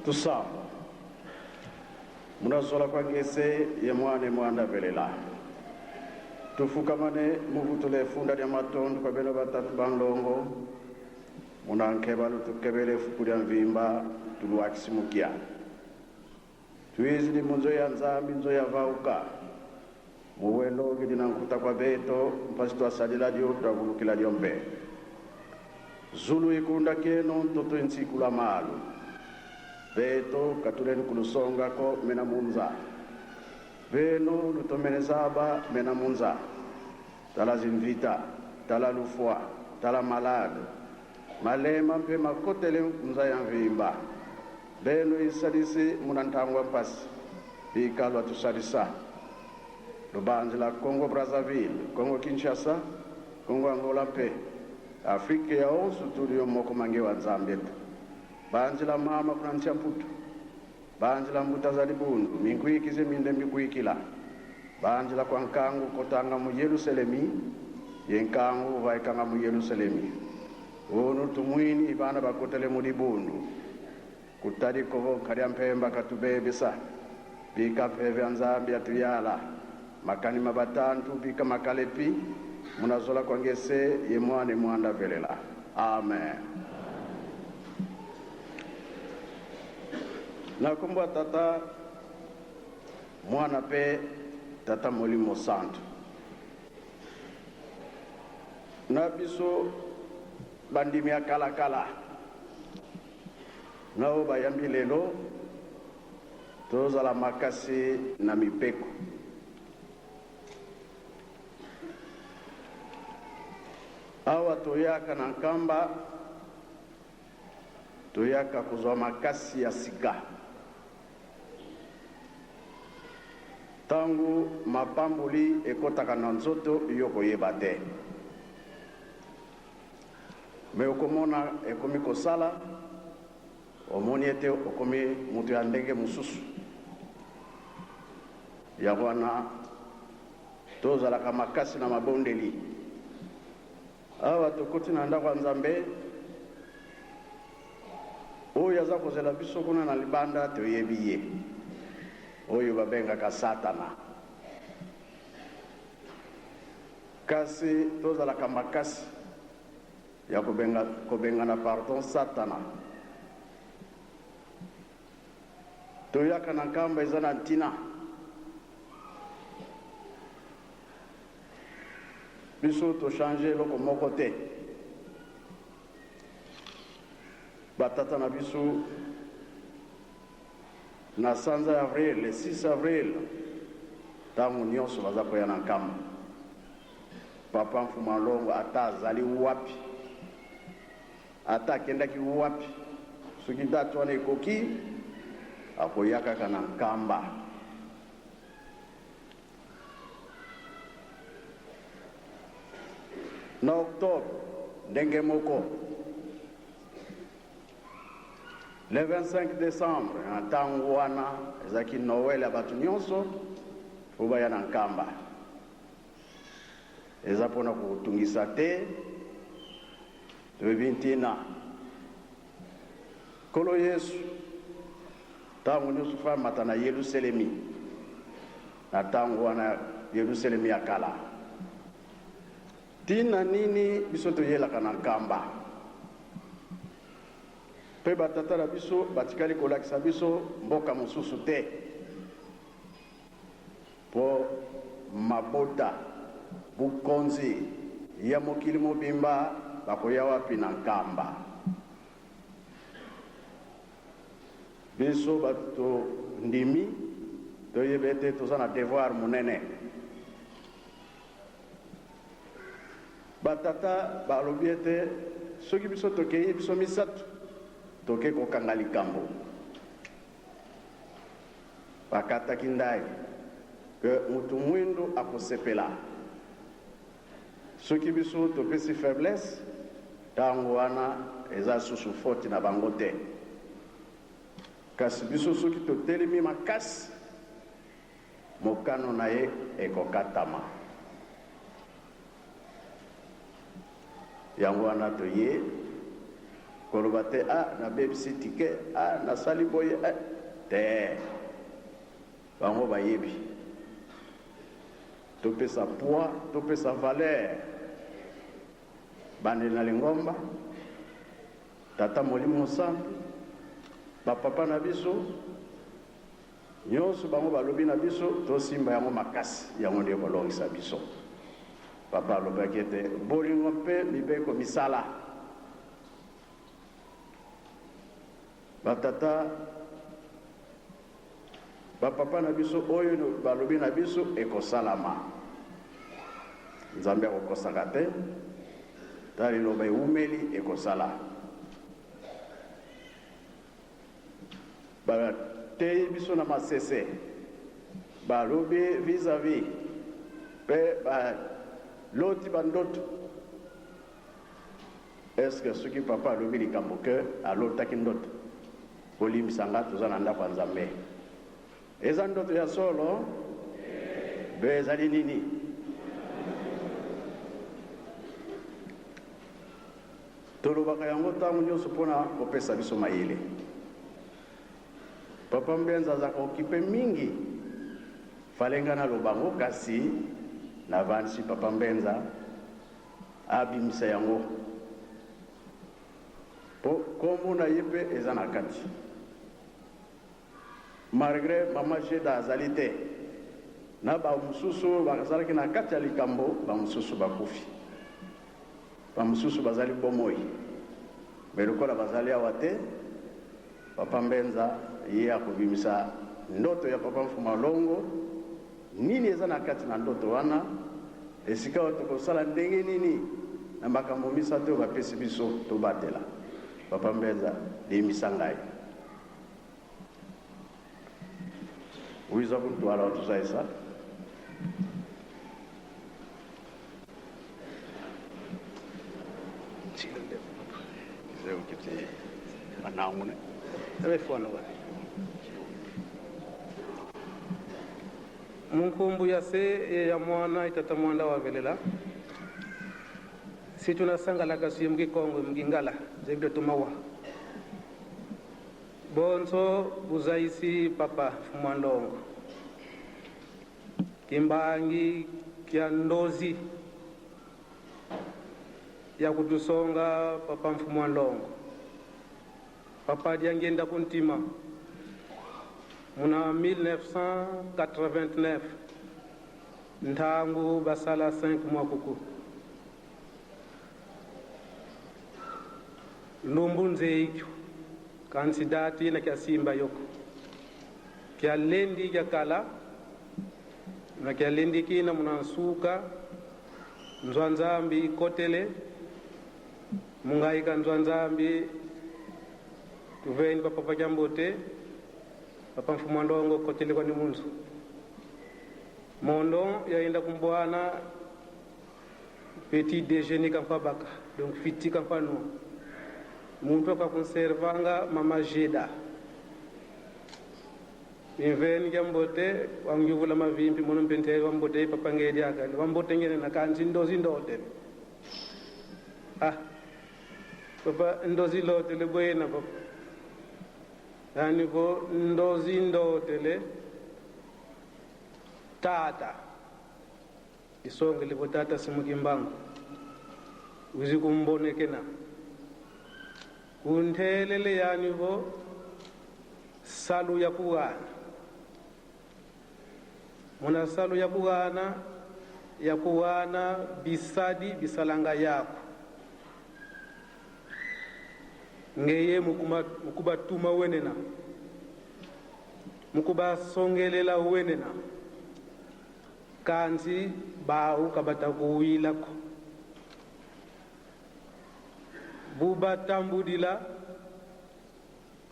Tusamba munazola kwa ngese ye mwana mwanda velela tufukamane muvutule funda lya matondo kwa beno batatu bandongo munankeba lutukebele fuku lya mvimba tuluakisimukia twizili munzo ya nzambi nzo ya vauka muwendo ngidi na nkuta kwa beto mpasi twasalila lyo twavulukila lyo mpe zulu ikunda keno ntoto intsikula malu beto katuleni kulusongako mena munza beno lutomenezaba mena munza tala zimvita tala lufwa tala malade malema mpe makotele nza ya mvimba beno isalisi muna ntangwa mpasi bikalwa tusalisa lubanzi la Congo Brazzaville, Congo Kinshasa, Congo Angola mpe Afrika ya onso tuli yo moko mange wa Nzambe tu banzi la mama kuna ntia mputu banzi la mbuta za libundu minkuikize minde mbikuikila banzi la kwa nkangu kotanga mu Yerusalemi ye nkangu vaikanga mu Yerusalemi unu tumwini bana bakotele mu libundu kutali kovo nkalya mpemba katubebisa bika mpeve ya Nzambi atuyala makani mabatantu bika makalepi munazola kwa ngese ye mwana mwanda velela amen. Nakumbwa tata mwana pe tata molimo santu na biso bandimi ya kalakala na oyo bayambi lelo tozala makasi na mibeko. Awa toyaka na Nkamba, toyaka kozwa makasi ya sika. Ntango mapamboli ekotaka na nzoto, yo koyeba te. Me okomona ekomi kosala, omoni ete okomi moto ya ndenge mosusu. Yango wana tozalaka makasi na mabondeli. Awa tokoti na ndako ya Nzambe, oyo aza kozela biso kuna na libanda toyebi ye, oyo babengaka Satana. Kasi tozalaka makasi ya kobenga, kobengana pardon Satana. Toyaka na Nkamba eza na ntina. Biso tochange eloko moko te. Batata na biso na sanza ya avril, le 6 avril, ntango nyonso baza koya na Nkamba. Papa Mfuma Longo ata azali wapi, ata akendaki wapi, soki date wana ekoki, akoya kaka na Nkamba. Na octobre ndenge moko, le 25 décembre, na ntango wana ezalaki Noël ya bato nyonso po baya na Nkamba. Eza mpona kotungisa te, toyebi ntina. Nkolo Yesu ntango nyonso fa amata na Yelusalemi, na ntango wana Yelusalemi ya kala. Ntina nini biso toyelaka na Nkamba? Mpe batata na biso batikali kolakisa biso mboka mosusu te, mpo mabota bokonzi ya mokili mobimba bakoya wapi na Nkamba? Biso bato ndimi toyeba ete toza na devoir monene. Batata balobi ete soki biso tokei biso misato toke kokanga likambo. Bakataki ndai ke mutu mwindu akosepela soki biso topesi faiblesse, ntango wana eza susu faute na bango te. Kasi biso soki totelemi makasi, mokano na ye ekokatama. Yango wana toye. Koloba te ah nabebisi ticket, ah nasali boye eh. Te, bango bayebi. Topesa poids, topesa valeur bandeli na lingomba, Tata Molimo Mosantu, ba papa na biso nyonso, bango balobi na biso tosimba yango makasi, yango nde ekolongisa biso. Papa alobaki ete bolingo mpe mibeko misala. Batata, bapapa na biso oyo balobi na biso ekosalama. Nzambe akokosaka te, ta liloba ewumeli ekosala. Bateyi biso na masese, balobi vis-à-vis mpe baloti bandoto. Est-ce que soki papa alobi likambo que alotaki ndoto, bolimbisa nga, toza na ndako ya Nzambe, eza ndoto ya solo be ezali nini? Tolobaka yango ntango nyonso mpona kopesa biso mayele. Papa Mbenza azalaka okipe mingi, fale nga naloba yango, kasi navandisi Papa Mbenza abimisa yango po kombo na ye pe eza na kati. Malgre mama Jeda azali te, na ba mosusu oyo bazalaki na kati ya likambo, ba mosusu bakufi, ba mosusu bazali bomoi, mais lokola bazali awa te, Papa Mbenza ye akobimisa ndoto ya Papa Mfuma Longo, nini eza na kati na ndoto wana, esika oyo tokosala ndenge nini na makambo misato oyo bapesi biso tobatela. Papa Mbenza, limbisa ngai. Wiza kuntwala watuzaisa. Munkumbu ya se ye ya mwana itata mwanda wa velela si tunasangalaka suye mukikongo mukingala zebito tumawa bonso buzaisi papa mfumwa ndongo Kimbangi kya ndozi ya kutusonga papa mfumu wa ndongo papa diangenda kuntima muna 1989 ntangu basala 5 mois kuku lumbu nzeikyo kansidati na kya simba yoko Kya lendi kya kala na kya lendi kina muna nsuka nzwa Nzambi ikotele mungaika nzwa Nzambi tuveni papa kya mbote papa mfumu wa ndongo kotele kwani munzu mondo yaenda kumbwana petit déjeuner kankwa baka donc fiti kankwa no muntu akakunservanga mama Jeda Imveni kya mbote wangyuvula mavimpi mono mpenteri wa mbote papa ngedi akali wa mbote ngene na kanzi ndozi ndote ah papa ndozi lote le bwena papa yani ko ndozi ndote le tata isonge libo tata simukimbangu uzi kumbonekena Kunthelele yani vo salu ya kughana. Muna salu ya kughana ya kughana bisadi bisalanga yaku. Ngeye mukubatuma wenena. Mukubasongelela wenena. Kanzi bau kabatakuwilako. Bubatambudila,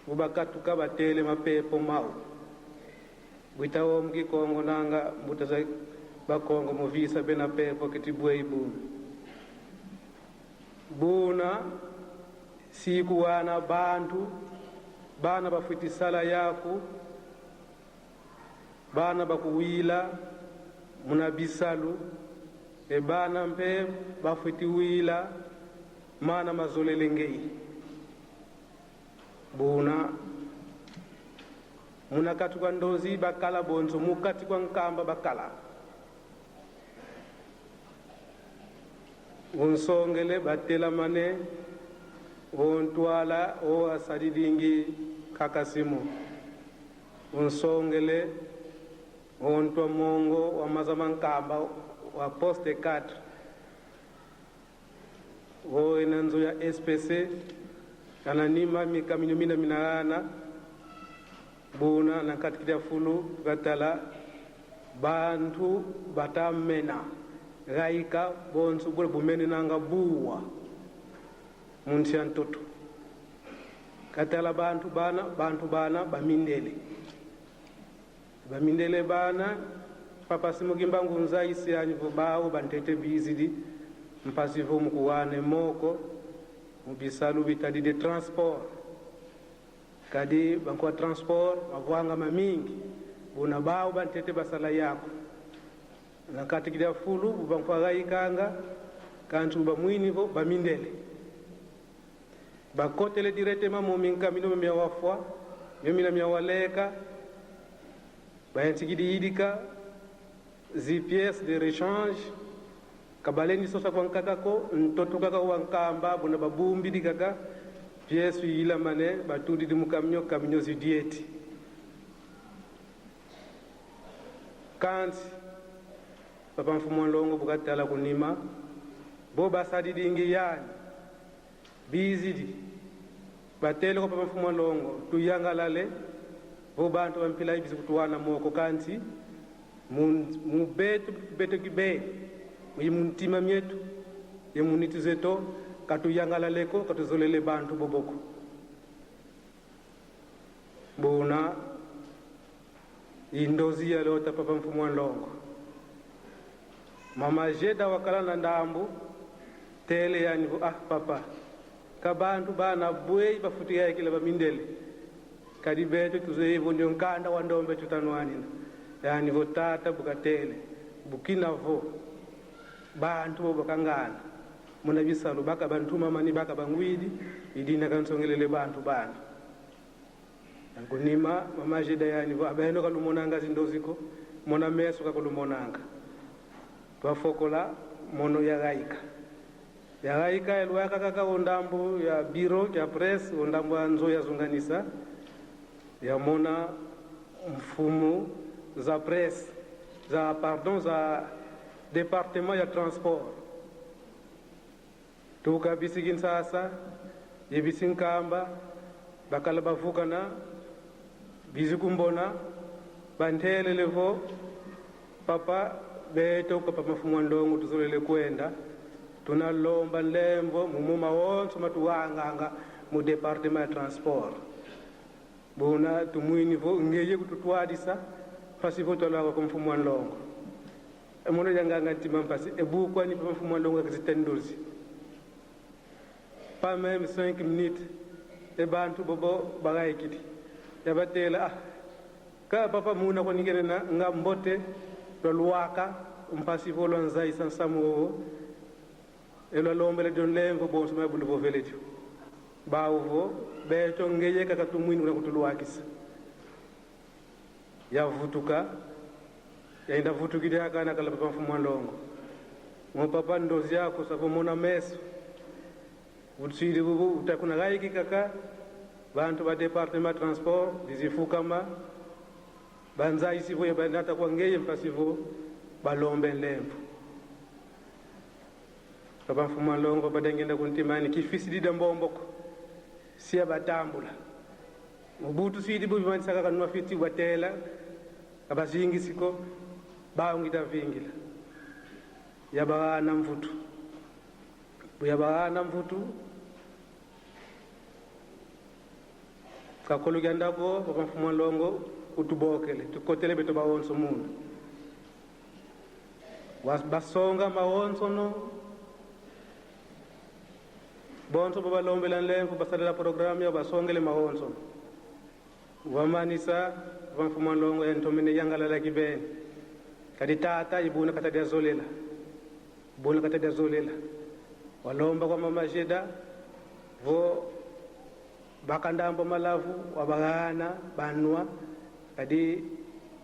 bubakatuka batele mapepo mau. Bwitawo mukikongo nanga mbuta za bakongo muvisa bena pepo kiti bwei buna. Buna siku wana bantu bana bafwitisala yaku bana bakuwila muna bisalu e bana mpe bafwitiwila mana mazolele ngei. Buna munakati kwa ndozi bakala bonso mukati kwa nkamba bakala unsongele batelamane wontwala owasalidingi kakasimu unsongele wontwa mongo wa mazama nkamba wa poste 4 woena nzo ya SPC ananima mikaminyo mina minaana buna nankatikila fulu gatala bantu batamena gaika bonso bule bumene nanga buwa munsi ya ntoto katala bantu bana bamindele bamindele bana papa simukimba ngunza isi anyivo bawo bantete bizidi mpasivo mukuwane moko mubisalu bitadi de transport kadi bankuwa transport mavwanga mamingi buna bawo bantete basala yako nakatikila fulu bankuwa gayikanga kantu bamwinivo bamindele bakotele directement mominkamino mia wafwa myomina mia waleka bayantikidi yidika zi pièces de rechange kabaleni sosa kwa nkakako ntoto kaka wa nkamba buna babumbi kaka pièce yila mane batudi di mukamnyo kamnyo zi dieti kanti papa mfumu longo bukatala kunima bo basadi dingi yani bizidi batele ko papa mfumu longo tuyangalale bo bantu bampila ibizi kutuwana moko kanti mu betu betu kibe ye muntima mietu ye muniti zeto katuyangalaleko katuzolele bantu boboko bona indozi yalota papa mfumu wa longo mama jeda wakala na ndambu tele yani ah papa ka bantu bana bwei bafuti kila bamindele kadi betu tuzeyivo ndio nkanda wa ndombe tutanwanina yani vo tata bukatele bukina vo bantu bo bakangana muna bisalu baka bantu mamani baka bangwidi idina kansongelele bantu bana angunima mama jeda yani vo abaeno kalumonanga zindoziko mona meso kakulumonanga twafokola mono yagayika yagayika elwaka kaka ondambu ya biro ya presse ondambu ya nzo yazunganisa yamona mfumu za presse za pardon za département ya transport tuka bisi Kinshasa yebisi Nkamba bakala bavukana bizi kumbona banthelele vo papa beto papa mafumu wa ndongo tuzolele kwenda tunalomba nlembo mumuma wonso matuwanganga mu département ya transport bona tumwini vo ngeye kututwadisa pasi vo twalaka ko mfumu wa ndongo emono yanganga ntima mpasi ebukwani pa mfumu wa ndongo akizitendozi pas même 5 minutes e bantu bobo bagayikiti yabatela ah ka papa muna ko ningene na nga mbote lo luwaka mpasi vo lwa nzai sansamu wo e lwa lombele don lemvo bon suma bulu vo velejo bawo vo beto ngeye kaka tumwini kuna kutuluwakisa yavutuka yaenda vutukile akana kala papa mfumu wa ndongo mo papa ndozi yako savo mona meso utsiri bubu utakuna gaiki kaka bantu ba département transport dizifukama banza isivo ya kwa ngeye mpasivo balombe nlembo papa mfumu wa ndongo badangenda kuntimani kifisi dida mbomboko siya batambula mubutu sidi bubi manisaka kanwa fiti batela abazingisiko bawungita vingila yabana mvutu buyabana mvutu kakolugyandako papa mfumu wa ndongo utubokele tukotele beto bawonso munu basonga mawonso no bonso bo balombela nlemfu basalela programme ya basongele mawonso wamanisa papa mfumu wa ndongo yantomene yangalalaki bene kadi tata ibuna katadi azolela buna katadi azolela walomba kwa mama jeda vo Bakandambo malavu wabagana banwa kadi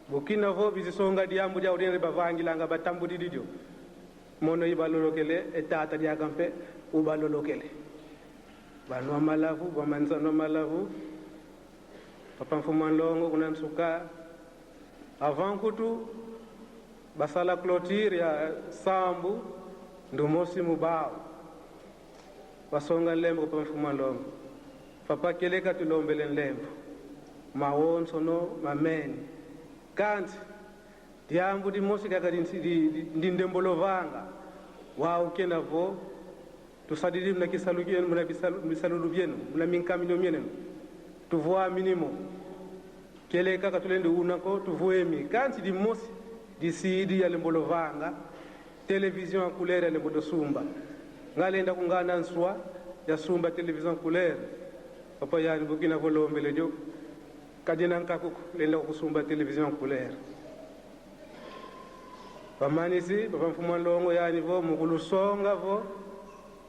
bukina vo bizisonga diambu dia udinre bavangilanga batambudi didio mono ibalolokele etata diakampe ubalolokele banwa malavu bamanzanwa malavu. Papa Mfumu Nlongo kuna nsuka avant kutu basala clôture ya sambu ndumosi mubao basonga nlembo. Papa Mfumu Nlongo, papa keleka tulombele nlembo mawonso no mamene kanti diambu dimosi kaka ndi ndembolo vanga waw kena vo tusadidi muna kisalu muna bisalulu byenu muna minkamino mienenu tuvua minimo kele kaka tulende unako tuvuemi kanti dimosi disidi ya lembolo vanga télévision en couleur ya lembo sumba ngalenda kungana nswa ya sumba télévision en couleur. Papa yani bukina volombele dio kadina nkakuku lenda kusumba télévision en couleur. Bamanisi papa Mfumu Nlongo yani vo mukulusonga vo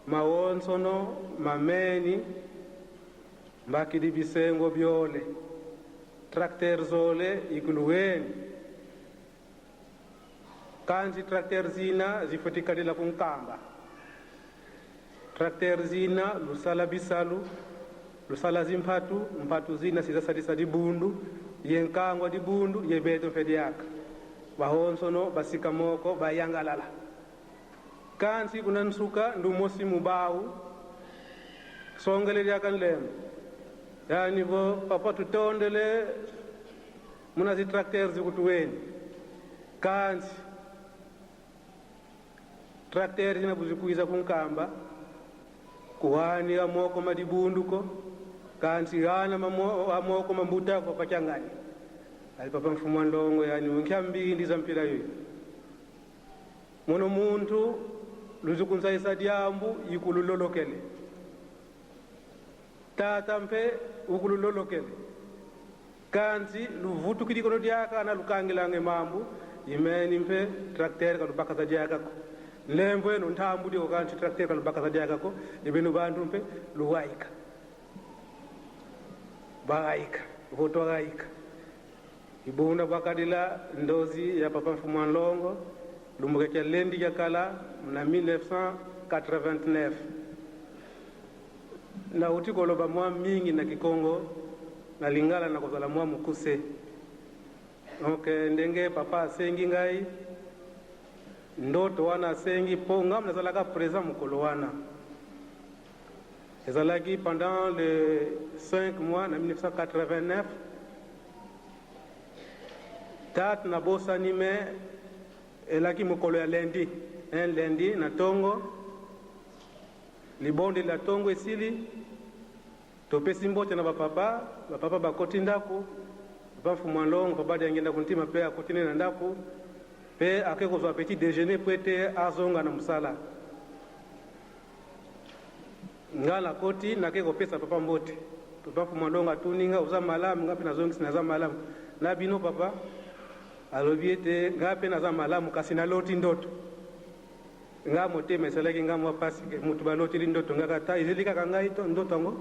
mawonsono mameni mbakidi bisengo byole tracteur zole ikuluweni kanti tracteur zina zifotikadila kunkamba tracteur zina lusala bisalu lusala zimphatu mphatu zina sizasalisa dibundu ye nkangwa dibundu ye beto mfe diaka bahonsono basika moko bayangalala kansi kuna nsuka ndumosi mubawu songele diaka nlembo yani vo papa tutondele muna zi tracteur zikutuweni kansi tracteur zina buzikuiza kunkamba kuhani amoko madibunduko kansi ghana amoko mambutako pachangani ali papa Mfumu Ndongo yani unkyambindi za mpira yoyo muno muntu luzikunzaisa dyambu ikululolokele tata mpe ukululolokele kansi luvutukilikono dyaka na lukangilange mambu imeni mpe tracteur kalubakaza dyakako lembo eno nthambu diko kanti tracteur kalubakaza dyakako ibenu bantu mpe luwaika bawaika votwakaika ibunda bwakadila ndozi ya papa Mfumu Nlongo lumbuke kya lendi kya kala na 1989 nauti koloba mwa mingi na Kikongo na Lingala na kozala mwa mokuse. Donc ndenge papa asengi ngai ndoto wana asengi mpo ngai nazalaka présent mokolo wana ezalaki pendant le 5 mois na 1989 date nabosani me elaki mokolo ya lundi, un lundi na ntongo libondeli ya ntongo esili topesi mbote na bapapa bapapa bakoti ndako papa Mfumu Nlongo papa Diangenda kuntima mpe akoti ne na ndako mpe ake kozwa petit déjeuner po ete azonga na mosala. Nga nakoti nake kopesa papa mbote. Papa Mfumu Nlongo atuni nga: "Oza malamu?" Nga mpe nazongisi: "Naza malamu na bino, papa." Alobi ete nga mpe naza malamu kasi naloti ndoto. Nga motema esalaki nga mwa pasi mutu baloteli ndoto ngaka ta ezeli kaka ngai to ndoto yango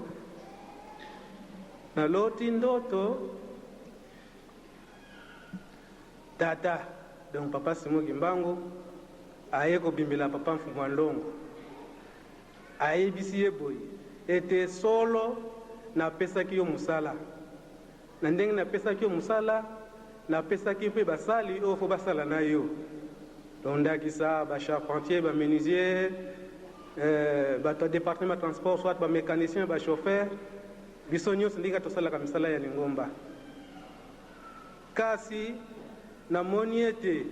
naloti ndoto tata donc papa Simon Kimbangu aye kobimbela papa Mfumu ya Ndongo ayebisi ye boye ete solo napesaki yo mosala na ndenge napesaki yo mosala napesaki mpe basali oyo fo basala na yo donc ndakisa bacharpentier, bamenuisier, bato ya département ya transport soit bamécanicien, bachauffeur biso nyonso ndenge tosalaka misala ya lingomba. Kasi namoni ete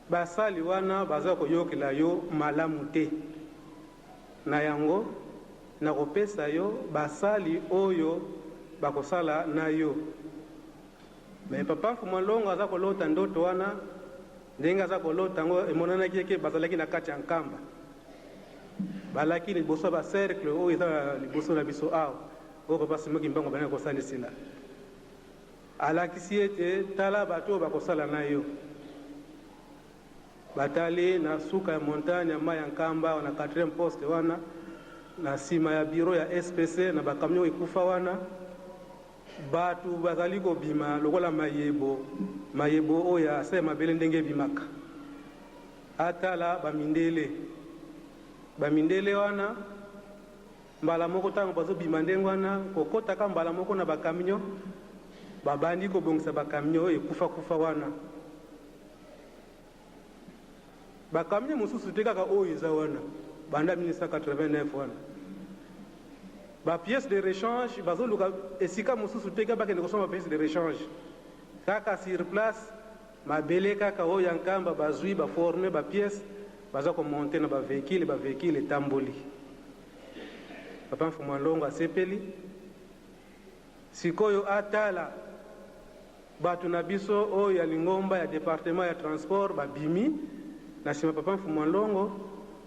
basali wana baza koyokela yo malamu te na yango nakopesa yo basali oyo bakosala na yo. Me papa Mfumu Longo aza kolota ndoto wana ndenge aza kolota yango emonanaki eke bazalaki na kati ya nkamba balaki liboso ya bacercle oyo eza liboso na biso awa oyo papa Simon Kimbangu bandaki kosalisela. Alakisi ete tala bato oyo bakosala na yo batali na suka ya montagne ya mai ya nkamba na 4e poste wana. Na nsima ya biro ya SPC na bakamio ekufa wana, bato bazali kobima lokola mayebo, mayebo oyo ya se ya mabele ndenge ebimaka. Atala bamindele, bamindele wana mbala moko ntango bazobima ndenge wana, kokotaka mbala moko na bakamio, babandi kobongisa bakamio oyo ekufa-kufa wana. Ba camion mosusu te kaka oyo eza wana banda 1989 wana ba pièces de rechange bazoluka esika mosusu te kaka bakende kosomba pièces de rechange kaka sur place mabele kaka oyo ya Nkamba bazui ba former ba pièces baza ko monter na ba véhicules ba véhicules etamboli. Papa Mfumu Longo asepeli sikoyo atala Bato na biso oyo ya lingomba ya departement ya transport babimi na sima papa Mfumua Nlongo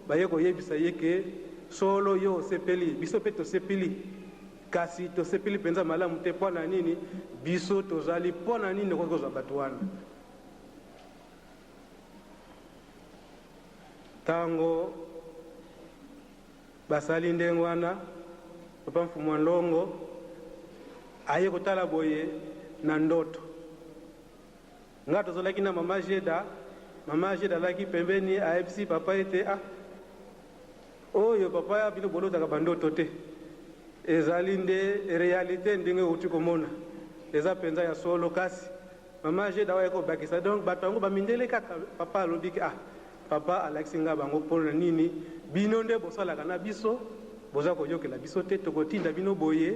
baye koyebisa ye ke solo yo osepeli, biso pe tosepili, kasi tosepeli penza malamu te mpo na nini biso tozali mpo na nini okoki kozwa bato wana. Tango basali ndenge wana, papa Mfumua Nlongo aye kotala boye na ndoto. Nga tozalaki na mama Jeda, mama Jeda azalaki pembeni, ayebisi papa ete ah, oyo papa bino bolotaka bandoto te, ezali nde realite ndenge outi komona, eza penza ya solo. Kasi mama Jeda aye kobakisa, donc bato yango bamindele kaka. Papa alobi ke ah, papa alakisi nga bango mpo na nini bino nde bosalaka na biso, boza koyokela biso te, tokotinda bino boye,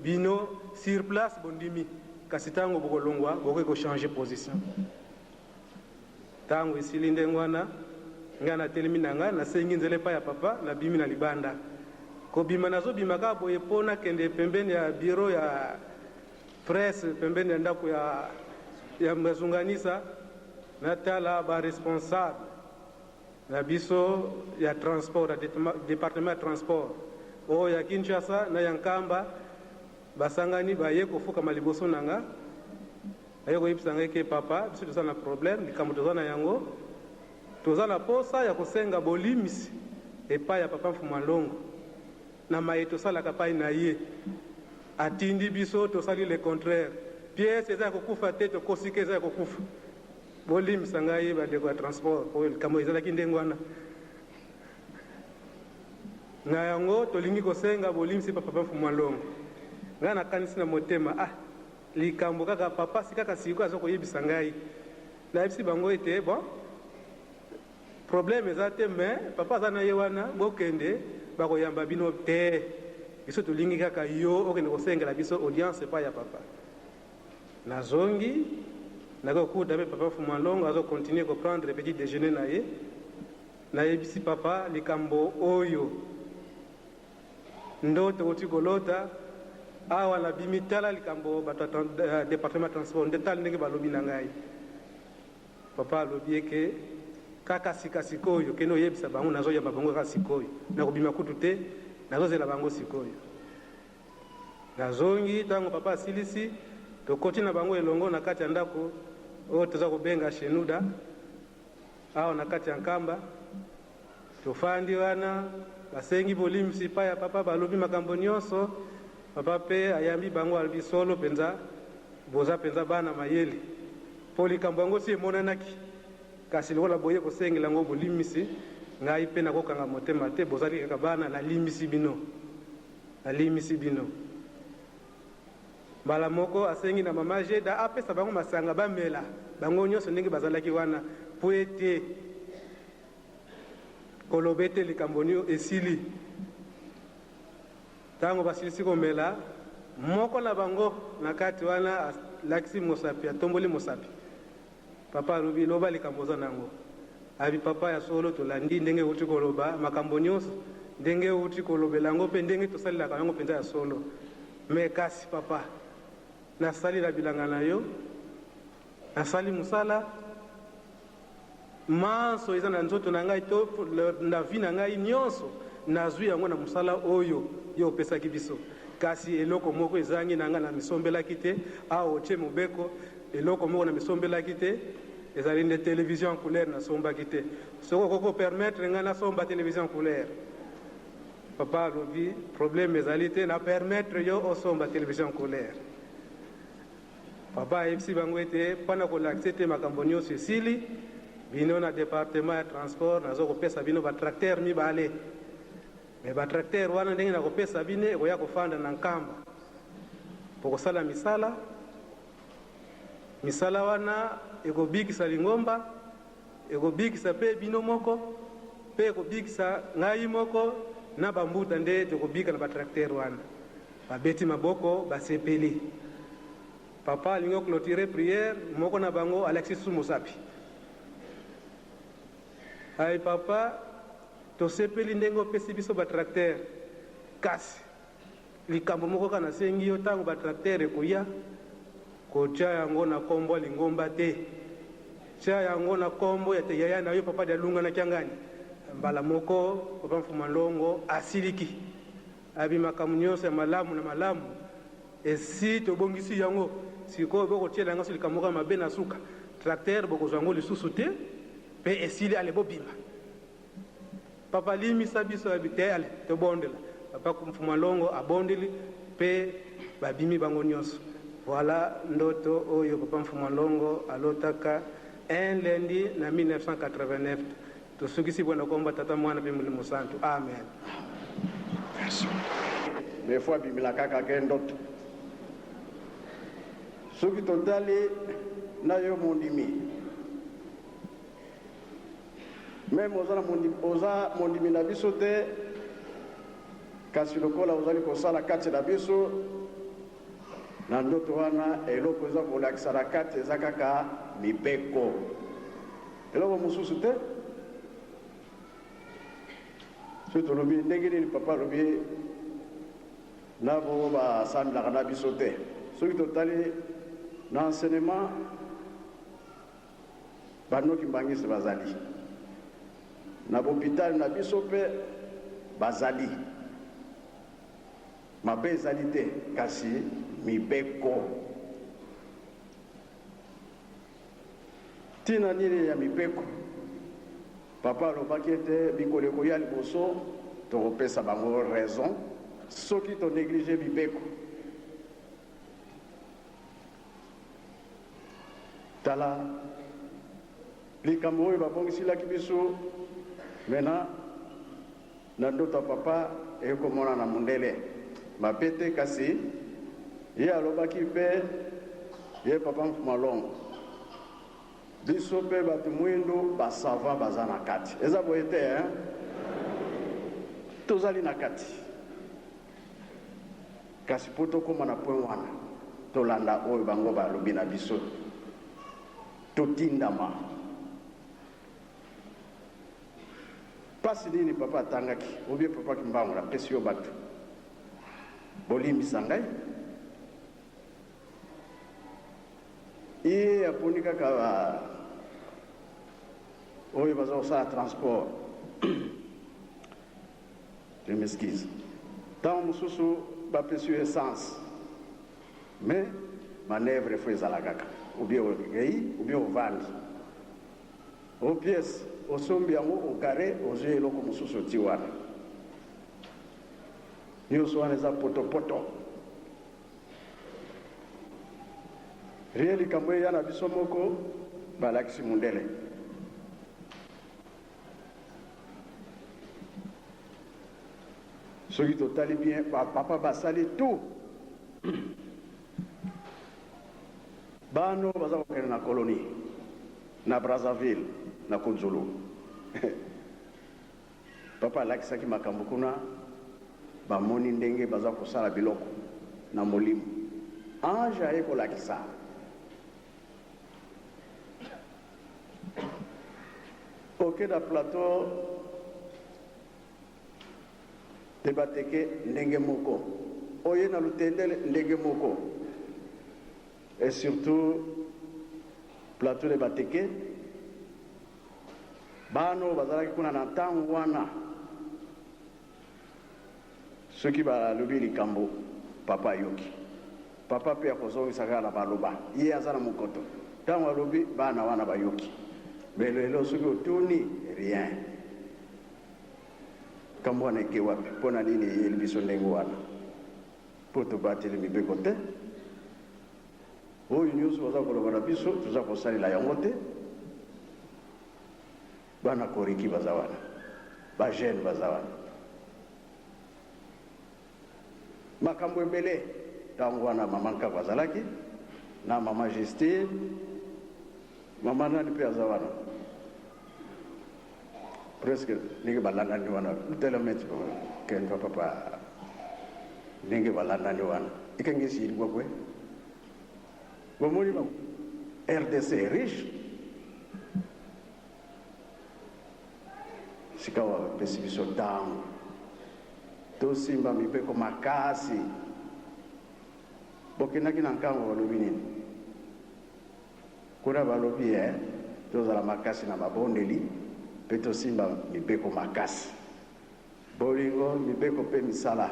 bino sur place bondimi, kasi tango bokolongwa bokoki ko changer position. Tango esili ndenge wana, ngai natelemi na ngai, nasengi nzela epai ya papa, nabimi na libanda. Kobima nazobima kaka boye mpo nakende pembeni ya bureau ya presse, pembeni ya ndako ya Mazunganisa, natala ba responsable na biso ya transport, ya departement ya transport oyo ya Kinshasa na ya Nkamba, basangani baye kofukama liboso na nga, baye koyebisa ngai ke papa, biso toza na problème, likambo toza na yango, toza na posa ya kosenga bolimisi epai ya papa Mfumua Nlongo na maye tosalaka epai na ye. Atindi biso tosali le contraire, pièce eza ya kokufa te, tokosi ke eza ya kokufa. Bolimbisa ngai bandeko ya transport po likambo ezalaki ndenge wana. Na yango tolingi kosenga bolimbisi pa papa Mfumua Nlongo. Ngai nakanisi na motema, ah, likambo kaka papa si kaka sikoyo aza koyebisa ngai. Nayebisi bango ete bon, problème eza te, mais papa aza na ye wana, bokende bakoyamba bino te. Biso tolingi kaka yo okende kosengela biso audience epai ya papa. Nazongi, nakoki kokuta pe papa Mfumua Nlongo azo continuer ko prendre petit dejeuner na ye. Nayebisi papa likambo oyo ndoto owuti kolota awa, nabimi tala likambo bato ya departement ya transport nde tala ndenge balobi na ngai. Papa alobi eke kaka sika sikoyo kende oyebisa bango nazoyamba bango kaka sikoyo, nakobima kutu te, nazozela bango sikoyo. Nazongi tango papa asilisi, tokoti na bango elongo na kati ya ndako oyo toza kobenga Shenuda awa na kati ya Nkamba. Tofandi wana, basengi bolimbisi epai ya papa, balobi makambo nyonso. Papa pe ayambi bango, alobi solo penza boza penza bana mayele, po likambo yango si emonanaki, kasi lokola boye kosengela yango bolimbisi, ngai pe nakokanga motema te, bozali kaka bana, nalimbisi bino. Nalimbisi bino. Mbala moko asengi na mama Jeda apesa bango masanga bamela, bango nyonso ndenge bazalaki wana, mpo ete koloba ete likambo nio esili. Ntango basilisi komela, moko na bango na kati wana alakisi mosapi, atomboli mosapi. Papa alobi, Loba likambo oza na yango. Alobi, Papa, ya solo, tolandi ndenge outi koloba, makambo nyonso, ndenge outi kolobela yango mpe ndenge tosalelaka yango mpenza ya solo. Mais kasi, papa, nasali na bilanga na yo, nasali mosala, manso eza na nzoto na ngai to na vie na ngai nyonso, nazwi yango na mosala oyo yo opesaki biso. Kasi eloko moko ezangi na ngai, namisombelaki te, awa otie mobeko, Eloko moko na misombelaki te, ezali nde television en couleur nasombaki te. Soki okoki ko permettre ngai nasomba television en couleur. Papa alobi problème ezali te, na permettre yo osomba television couleur. Papa ayebisi bango ete mpo na kolakisa ete makambo nyonso esili, bino na departement ya transport nazo kopesa bino ba tracteur mibale. Mais ba tracteur wana ndenge nakopesa bino ekoya kofanda na Nkamba. Bokosala misala, misala wana ekobikisa lingomba, ekobikisa pe bino moko, pe ekobikisa ngai moko na ba mbuta nde tokobika na ba tracteur wana. Babeti maboko, basepeli. Papa alingi o cloturer prière, moko na bango alakisi lisusu mosapi. Ayi papa, tosepeli ndenge opesi biso ba tracteur, kasi likambo moko kaka nasengi yo, tango ba tracteur ekoya, kotia yango na kombo ya lingomba te, tia yango na kombo ya yaya na yo papa Dialunga na Kiangani. Mbala moko papa Mfuma Longo asiliki. Abi makambo nionso ya malamu na malamu esi tobongisi yango, sikoyo bokotiela nga so likambo moko ya mabe na suka, tracteur bokozwa yango lisusu te pe esili, ale bobima. Papa limisa biso, abi te, ale tobondela. Papa Mfuma Longo abondeli pe babimi bango nionso. Voilà ndoto oyo papa Mfuma Longo alotaka un lundi na 1989. Tosukisi boye na kombo ya Tata, Mwana pe Molimo Santu. Amen. Mais faut abimela kaka ke ndoto. Soki totali na yo mondimi, meme oza na mondimi, oza mondimi na biso te, kasi lokola ozali kosala kati na biso na ndoto wana, eloko eza kolakisa na kati eza kaka mibeko. Eloko mosusu te. Soki tolobi ndenge nini papa alobi na bo basambelaka na biso te, soki totali na enseignement banoki mbangiste bazali na bopital na biso mpe bazali mabe ezali te, kasi mibeko. Ntina nini ya mibeko? Papa alobaki ete mikolo ekoya liboso tokopesa bango raison soki to negliger mibeko. Tala likambo oyo babongisilaki biso maintenant na ndoto ya papa ekomonana mundele mabe te, kasi ye alobaki mpe ye papa Mfuma Longo, biso mpe bato mwindu ba savant baza na kati, eza boye te hein? Tozali na kati, kasi mpo tokóma na point wana tolanda oyo bango balobi na biso, totindama. Pasi nini papa atangaki ou bien papa kimbangu na pesi yo batu bolimbisa ngai iye aponi kaka ba oyo baza kosala transport je m'excuse ntango mosusu bapesi yo essence mais manœuvre fo ezala kaka ou bien okei ou bien ovandi O pièce osombi yango o carre ozui eloko mosusu oti wana nioso wana eza poto poto rien likambo eya na biso moko balakisi mundele. Soki totali bien ba papa basali tout bana oyo baza kokende na colonie na Brazzaville na Kunzulu papa alakisaki makambo kuna bamoni ndenge baza kosala biloko na molimo ange aye kolakisa oke na plateau de bateke ndenge moko oye na lutendele ndenge moko et surtout plateau de bateke bana oyo bazalaki kuna na ntango wana soki balobi likambo papa ayoki papa mpe akozongisa kaka na baloba ye aza na mokoto ntango alobi bana wana bayoki mais lelo soki otuni rien. Likambo wana eke wapi? Mpo na nini eyeli biso ndenge wana? Mpo tobateli mibeko te. Oyo nyonso baza koloba na biso, toza kosalela yango te. Bana Koriki baza wana, ba jeunes baza wana. Makambo ebele. Tango wana mama Nkako azalaki na mama Justine, mama nani mpe aza wana. Presque ndenge balandani wana, telemeti kendo papa ndenge balandani wana. Ikangisi ilibwa kwe. Bomoni ba RDC riche. Sikawa bapesi biso ntango tosimba mibeko makasi. Bokendaki na nkango balobi nini? Kuna balobi eh, tozala makasi na mabondeli mpe tosimba mibeko makasi. Bolingo, mibeko mpe misala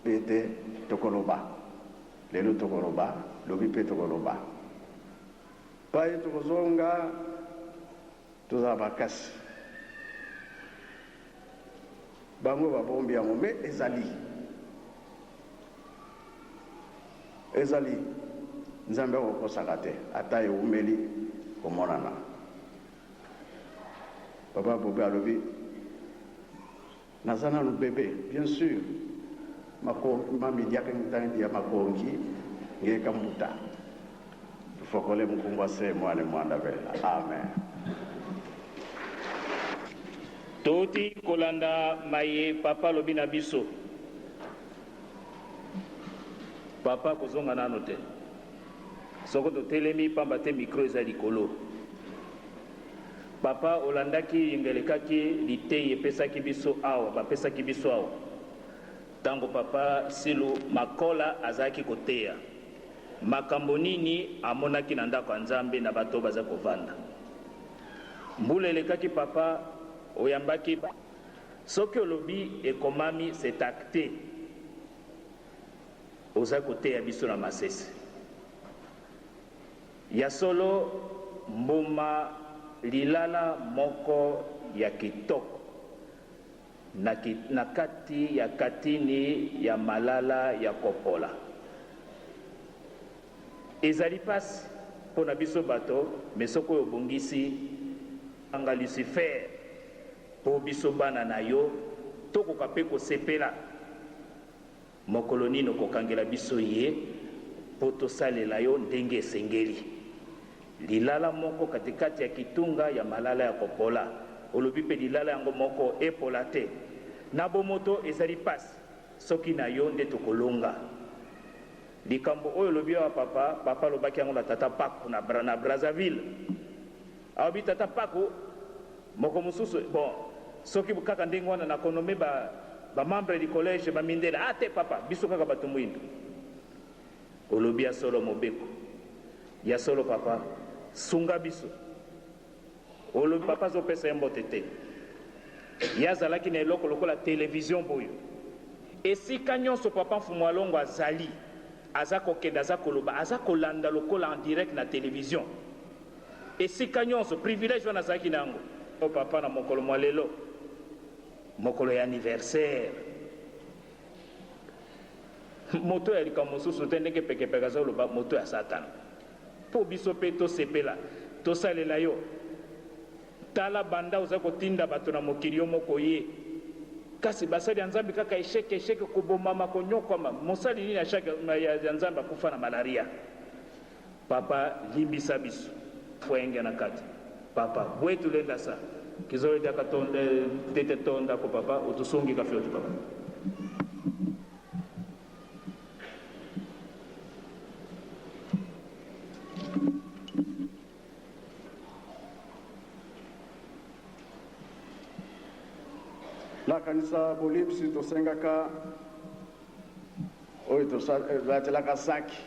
mpe ete tokoloba lelo, tokoloba lobi mpe tokoloba pai tokozonga, tozala makasi. Bango babombi yango me ezali ezali Nzambe akokosaka te, ata ewumeli komonana. Papa Bobe alobi naza nanu bebe, bien sûr mamidiaka ntangi ya makongi ngeka mbuta tufokole mukungwa se mwane mwanda vela. Amen. Touti kolanda maye papa alobi na biso. Papa kozonga nano te. Soko totelemi pamba te micro eza likolo. Papa olandaki yengelekaki liteyi epesaki biso awa, bapesaki biso awa. Tango papa Silu Makola azalaki koteya. Makambo nini amonaki na ndako ya Nzambe na bato baza kovanda. Mbula elekaki papa oyambaki soki olobi ekomami c'est acté. Oza koteya biso na masese. Ya solo mbuma lilala moko ya kitoko na, na kati ya katini ya malala ya kopola. Ezali pasi mpo na biso bato, me soki oyo obongisi anga Lucifer mpo biso bana na yo tokoka mpe kosepela. Mokolo nini okokangela biso ye mpo tosalela yo ndenge esengeli? Lilala moko katikati ya kitunga ya malala ya kopola. Olobi mpe lilala yango moko epola te. Na bomoto ezali pasi, soki na yo nde tokolonga. Likambo oyo olobi awa papa, papa alobaki yango na tata Paku na, na Brazzaville. Alobi tata Paku moko mosusu, bon, soki kaka ndenge wana nakonome ba ba membre du collège ba mindele, ah te papa, biso kaka bato mwindo. Olobi ya solo mobeko. Ya solo papa, sunga biso. Olobi papa azopesa ye mbote te. Ye azalaki na eloko lokola television boyo. Esika nyonso papa Mfumu Alongo azali, aza kokende, aza koloba, aza kolanda lokola en direct na television. Esika nyonso, privilège wana azalaki na yango. O papa na mokolo mwa lelo, mokolo ya anniversaire. Moto ya likambo mosusu te ndenge pekepeke azoloba moto ya Satana. Mpo biso mpe tosepela, tosalela yo. Tala banda oza kotinda bato na mokili yo moko ye. Kasi basali ya Nzambe kaka echec echec, kobomama, konyokwama. Mosali nini ya, ya Nzambe akufa na malaria? Papa limbisa biso. Fwenge na kati. Papa bwetu lenda sa. Kizolo diaka tonda tete tonda ko papa otusungi ka fiotu papa. Nakanisa bolimbisi tosengaka oyo tolatelaka saki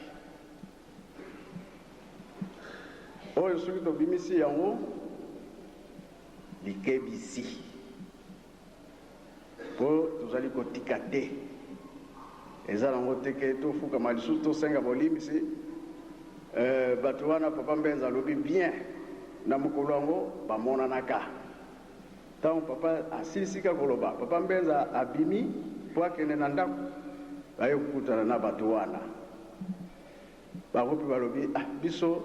oyo soki tobimisi yango likebisi mpo tozali kotika te, eza nango te ke tofukama lisusu tosenga bolimbisi. Bato wana papa Mbenza alobi bien na mokolo yango bamonanaka. Ntango papa asilisi kaka koloba, papa Mbenza abimi mpo akende na ndako, baye kokutana na bato wana. Bango mpe balobi, ah, biso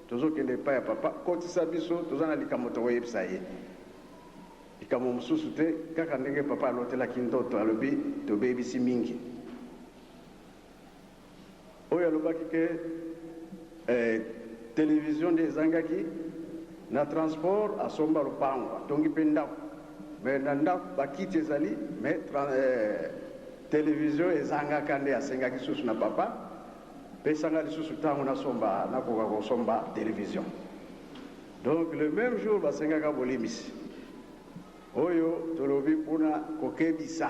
tozokende epai ya papa, kotisa biso, toza na likambo tokoyebisa ye. Likambo mosusu te, kaka ndenge papa alotelaki ndoto, alobi tobebisi mingi. Oyo alobaki ke eh, television nde ezangaki na transport, asomba lopango, atongi mpe ndako, mais na ndako bakiti ezali, mais eh, television ezangaka, nde asengaki susu na papa, pesanga lisusu ntango nasomba, nakoka kosomba television. Donc le même jour basengaka bolimbisi. Oyo tolobi mpona kokebisa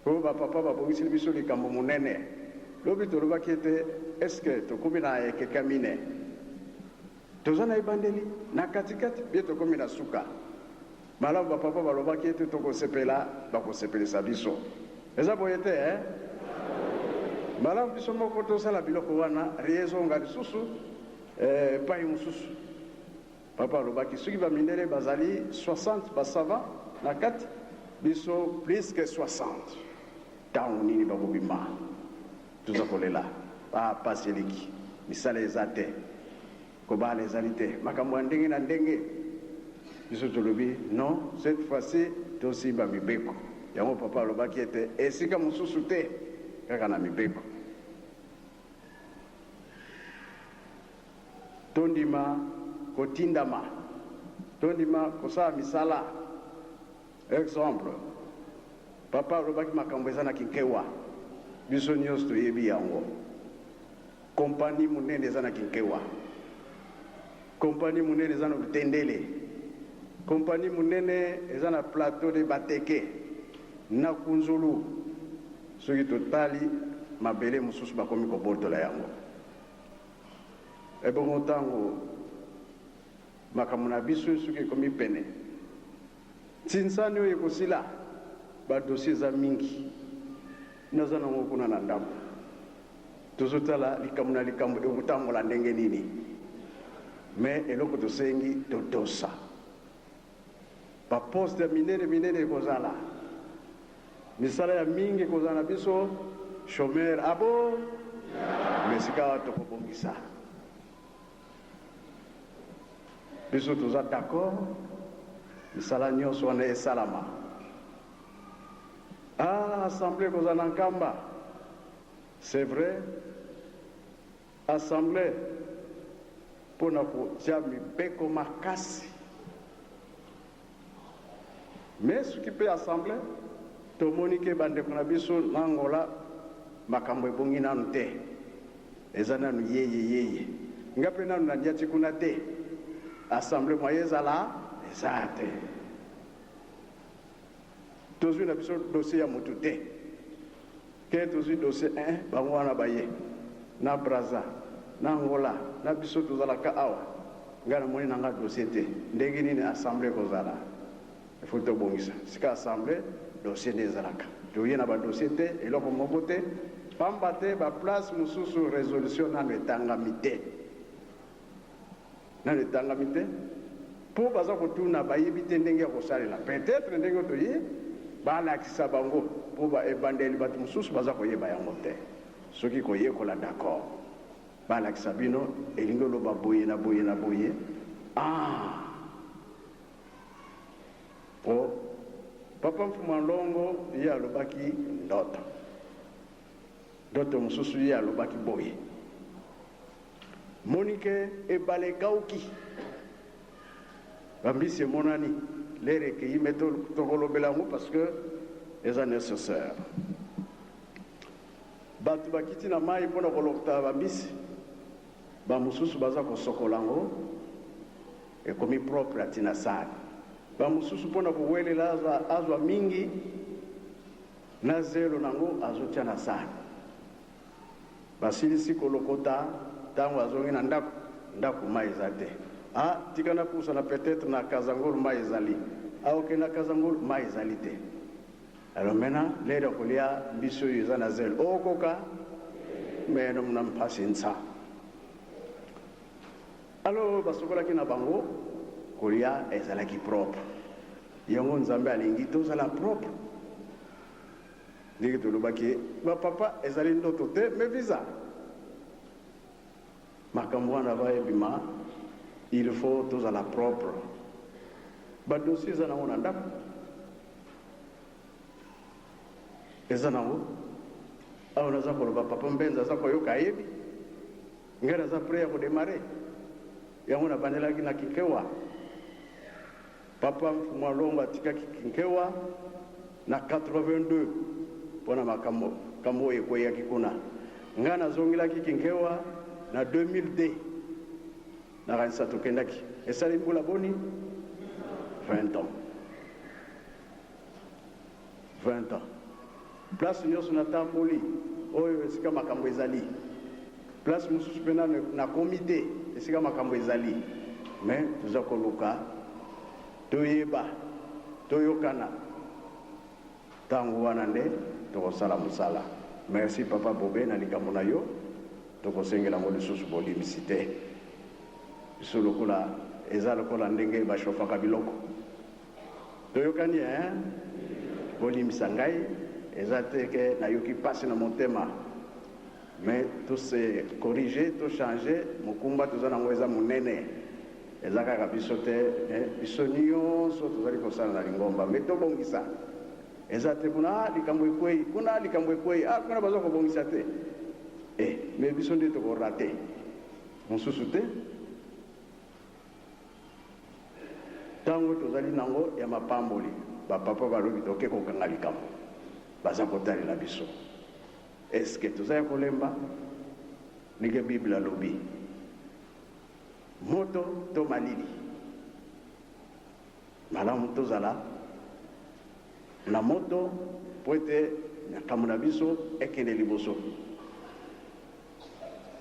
Oyo ba papa babongiseli biso likambo monene. Lobi tolobaki ete est-ce que tokomi na ekeke ya mine? Toza na ebandeli, na katikati, bien tokomi na suka. Malamu ba papa balobaki ete tokosepela, bakosepelisa biso. Eza boye te eh? Malamu biso moko tosala biloko wana, rien ezonga lisusu epai mosusu. Papa alobaki soki ba mindele bazali 60 ba savants na kati, biso plus que 60. Tango nini bakobima? Toza kolela. Ah, pasi eleki. Misala eza te. Kobala ezali te. Makambo ya ndenge na ndenge. Biso tolobi non, cette fois-ci tosimba mibeko. Yango papa alobaki ete esika mosusu te, kaka na mibeko. Tondima kotindama, tondima kosala misala. Exemple, papa alobaki makambo eza na Kinkewa, biso nyonso toyebi yango. Kompani monene eza na Kinkewa, kompani monene eza na Lutendele, kompani monene eza na Plateau de Bateke, na Kunzulu. Soki totali mabele mosusu bakomi kobotola yango. Ebongo ntango makambo na biso soki ekomi pene, ntinsani oyo ekosila, ba dossier eza mingi, naza nango kuna na ndako, tozotala likambo na likambo ekotambola ndenge nini, mais eloko tosengi totosa ba poste ya minene minene ekozala, misala ya mingi ekozala na biso chômeur abo mais sika tokobongisa biso toza d'accord, misala nyonso wana esalama. Ah, assemblée ekozala na Nkamba, c'est vrai, assemblée mpona kotia mibeko makasi, mais soki mpe assemblée tomoni ke bandeko na biso na Angola makambo ebongi nanu te, eza nanu yeye yeye, nga mpe nanu naniati kuna te, assemblée moyen ezala eza te, tozwi na biso dossier ya motu te, ke tozwi dossier 1 bango wana baye na Brazza na Angola na biso tozalaka awa, ngai namoni na nga dossier te, ndenge nini assemblée ekozala? Il faut tobongisa sika assemblée, dossier nde ezalaka, toye na ba dossier te, eloko moko te, pamba te ba place mosusu résolution nano etangami te, nano etangami te, mpo baza kotuna bayebi te ndenge ya kosalela, peut-être ndenge toye balakisa bango, mpo ba ebandeli bato mosusu baza koyeba yango te. Soki koyekola d'accord, balakisa bino elingi oloba boye na boye na boye. Ah, po papa Mfuma Longo ye alobaki ndoto, ndoto mosusu ye alobaki boye, monike ebale ekauki, bambisi emonani, lere ekei, me tokolobela yango parce que eza nécessaire. Bato bakiti na mai mpona kolokota bambisi, bamosusu baza kosokola yango ekomi propre ati na sani, bamosusu mpona kowelela azwa, azwa mingi na zelo nango azotia na sani. Basilisi kolokota, ntango azongi na ndako, ndako mai eza te. Ah, tika napusana peut-être na Kazangulu mai ezali. Aoke na Kazangulu mai ezali te. Alors maintenant lere ya kolia mbisi oyo eza na zelo okoka meno muna mpasi nsa. Alors basokolaki na bango. Kolia ezalaki propre. Yango Nzambe alingi tozala propre. Ndenge tolobaki ba papa ezali ndoto te mais visa. Makambo wana va ebima il faut tozala propre. Ba dossier eza nango na ndako. Eza nango. Awa naza koloba papa Mbenza aza koyoka ayebi. Ngai naza près ya ko demarrer. Yango nabandelaki na Kinkewa. Papa Mfumu Alongo atikaki Kinkewa na 82 mpo na makambo kambo oyo ekweyaki kuna. Ngai nazongelaki Kinkewa na 2002. Nakanisa tokendaki. Esali mbula boni? 20 ans. 20 ans. Place nionso natamboli, oyo esika makambo ezali. Place mosusu pe nanu nakomi te esika makambo ezali. Mais toza koluka toyeba, toyokana. Tango wana nde tokosala mosala. Merci papa Bobe na likambo na yo. Tokosengela yango lisusu bolimbisi te. Biso lokola eza lokola ndenge ba chauffaka biloko. Toyokani hein? Bolimbisa ngai, eza te ke nayoki pasi na motema mais to se corriger, to changer, mokumba toza nango eza monene, eza kaka biso te mais biso nionso tozali kosala na lingomba mais tobongisa, eza te kuna ah likambo ekweyi, kuna likambo ekweyi, ah kuna baza kobongisa te eh mais biso nde toko rater mosusu te. Tango tozali nango ya mapamboli, ba papa balobi toke kokanga likambo, baza kotalela biso. Est ce que toza ya kolemba? Ndenge bible alobi, moto to malili, malamu tozala na moto po ete makambo na biso ekende liboso.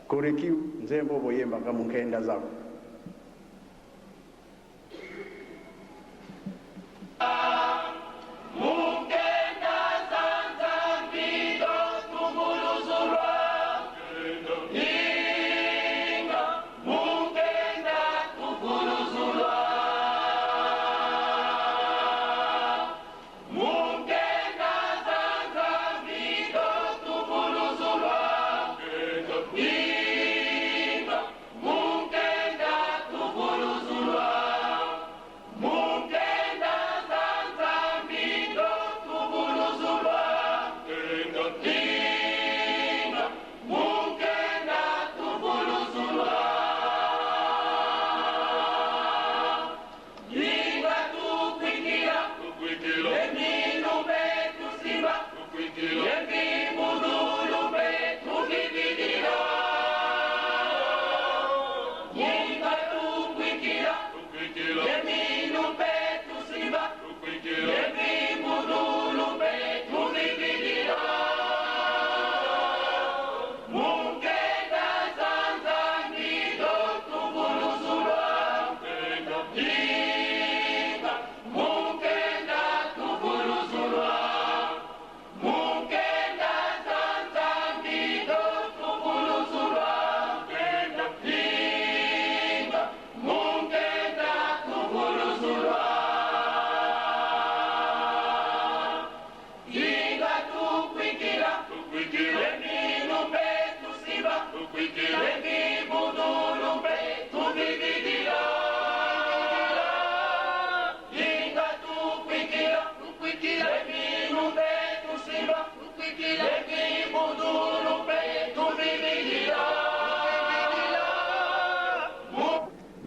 Korekiu nzembo boyembaka munkenda zako.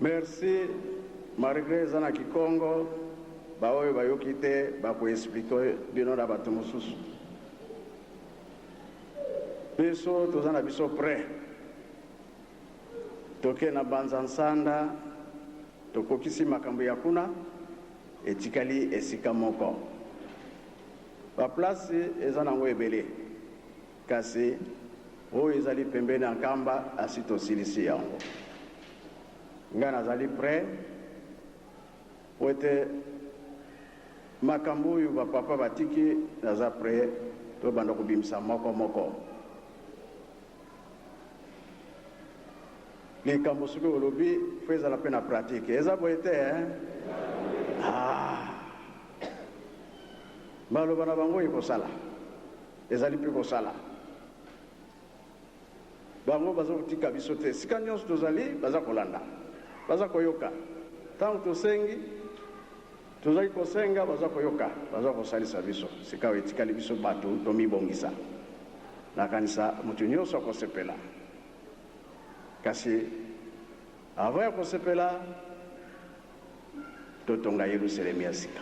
Merci malgre eza na kikongo ba oyo bayoki te bako explique bino na batu mosusu biso toza na biso près toke na banza nsanda tokokisi makambo ya kuna etikali esika moko ba place eza nango ebele kasi oyo ezali pembeni ya nkamba asi tosilisi yango ngai nazali près po ete makambo oyo ba papa batiki naza près tobanda kobimisa moko moko. Likambo soki olobi fo ezala mpe na pratique. Eza boye te hein? Ah. Maloba na bango ekosala, ezali mpe kosala. Bango baza kotika biso te, esika nyonso tozali baza kolanda, baza koyoka. Ntango tosengi, tozali kosenga, baza koyoka, baza kosalisa biso. Sikawa etikali biso bato tomibongisa. Nakanisa moto nyonso akosepela. Kasi avant ya kosepela, totonga Yelusalemi ya sika.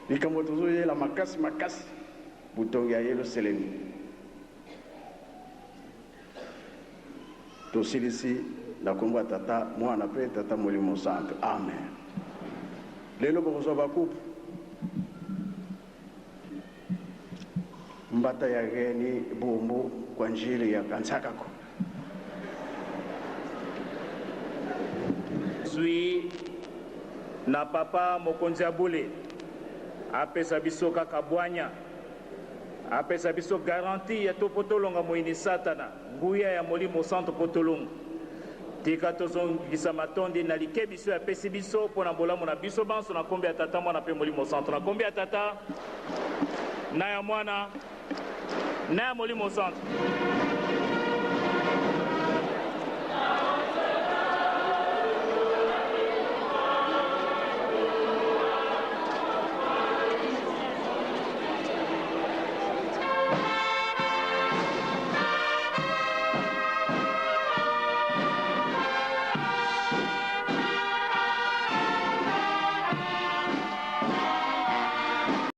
Likambo tozoyela makasi makasi, botongi ya Yelusalemi. Tosilisi na kombo ya Tata, Mwana pe Tata Molimo Santu. Amen. Lelo bokozwa ba coupe. Mbata ya geni bumbu kwa njili ya kansakako. Zwi na papa mokonzi ya bule apesa biso kaka bwanya, apesa biso garantie ya to mpo tolonga moyini Satana, nguya ya Molimo Santu mpo tolonga. Tika tozongisa matondi na likebisi oyo apesi biso mpo na bolamu na biso banso, na nkombo ya Tata, Mwana mpe Molimo Santu. Na nkombo ya Tata, na ya Mwana, na ya Molimo Santu.